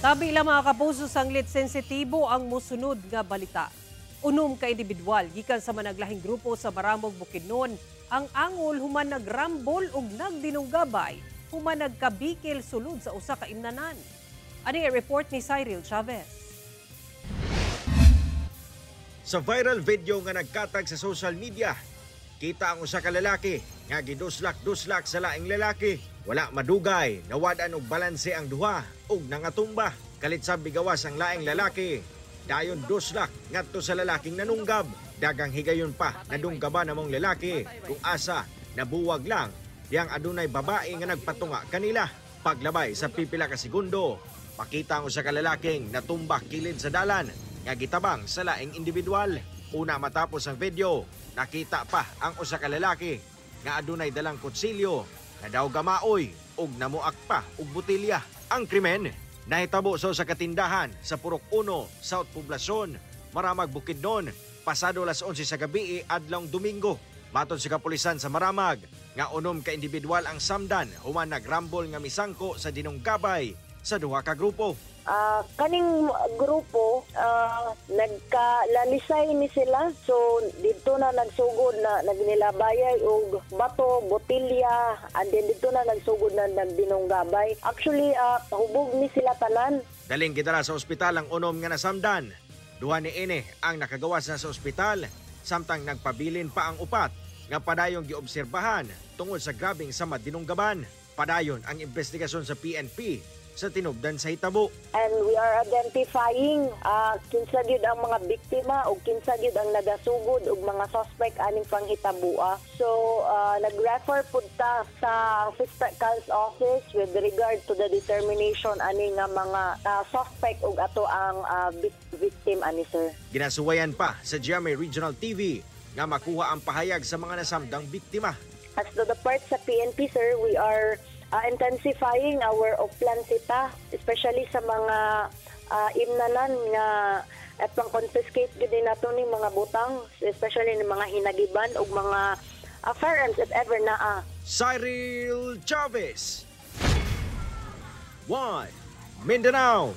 Tabi lang, mga kapuso, sanglit sensitibo ang musunod nga balita. 6 ka individual gikan sa managlahing grupo sa Maramog, Bukidnon ang angol human nagrambol ug nagdinunggabay human nagkabikil sulod sa usa ka imnanan. Ani ang report ni Cyril Chavez. Sa viral video nga nagkatag sa social media, kita ang usa ka lalaki nga giduslak-duslak sa laing lalaki. Wala madugay, nawad-an og balanse ang duha ug nangatumba. Kalit sa bigawas ang laing lalaki. Dayon duslak ngadto sa lalaking nanunggab. Dagang higayon pa nadunggaban among lalaki kung asa nabuwag lang diyang adunay babae nga nagpatunga kanila. Paglabay sa pipila ka segundo, makita ang usa ka lalaking natumba kilid sa dalan nga gitabang sa laing individual. Una matapos ang video, nakita pa ang usa ka lalaki nga adunay dalang kutsilyo na daw gamaoy ug namuak pa og botelya. Ang krimen nahitabo sa usa ka tindahan sa Purok 1, South Poblacion, Maramag, Bukidnon, pasado alas 11 sa gabi adlong Domingo. Matod sa kapulisan sa Maramag, nga 6 ka individual ang samdan human nagrambol nga misangko sa dinunggabay sa duha ka grupo. Kaning grupo, nagkalalisay ni sila, so didto na nagsugod na nagnilabayay og bato, botelya, and then didto na nagsugod na nagdinunggabay. Actually, hubog ni sila tanan. Daling gidala sa ospital ang 6 nga nasamdan. 2 ni ini ang nakagawas na sa ospital samtang nagpabilin pa ang 4 nga padayong giobserbahan tungod sa grabeng sama dinunggaban. Padayon ang investigasyon sa PNP sa tinubdan sa hitabo. And we are identifying kinsa gyud ang mga biktima o kinsa gyud ang nagasugod og mga suspect aning panghitaboa. So nag-refer pud ta sa Fiscal's Office with regard to the determination ani nga mga suspect ug ato ang victim ani, sir. Ginasuwayan pa sa GMA Regional TV nga makuha ang pahayag sa mga nasamdang biktima. As to the part sa PNP, sir, we are intensifying our Oplan Sita, especially sa mga imnanan nga at pang-confiscate gyud din nato ni mga butang, especially ni mga hinagiban ug mga firearms if ever naa. Cyril Chavez, 1 Mindanao.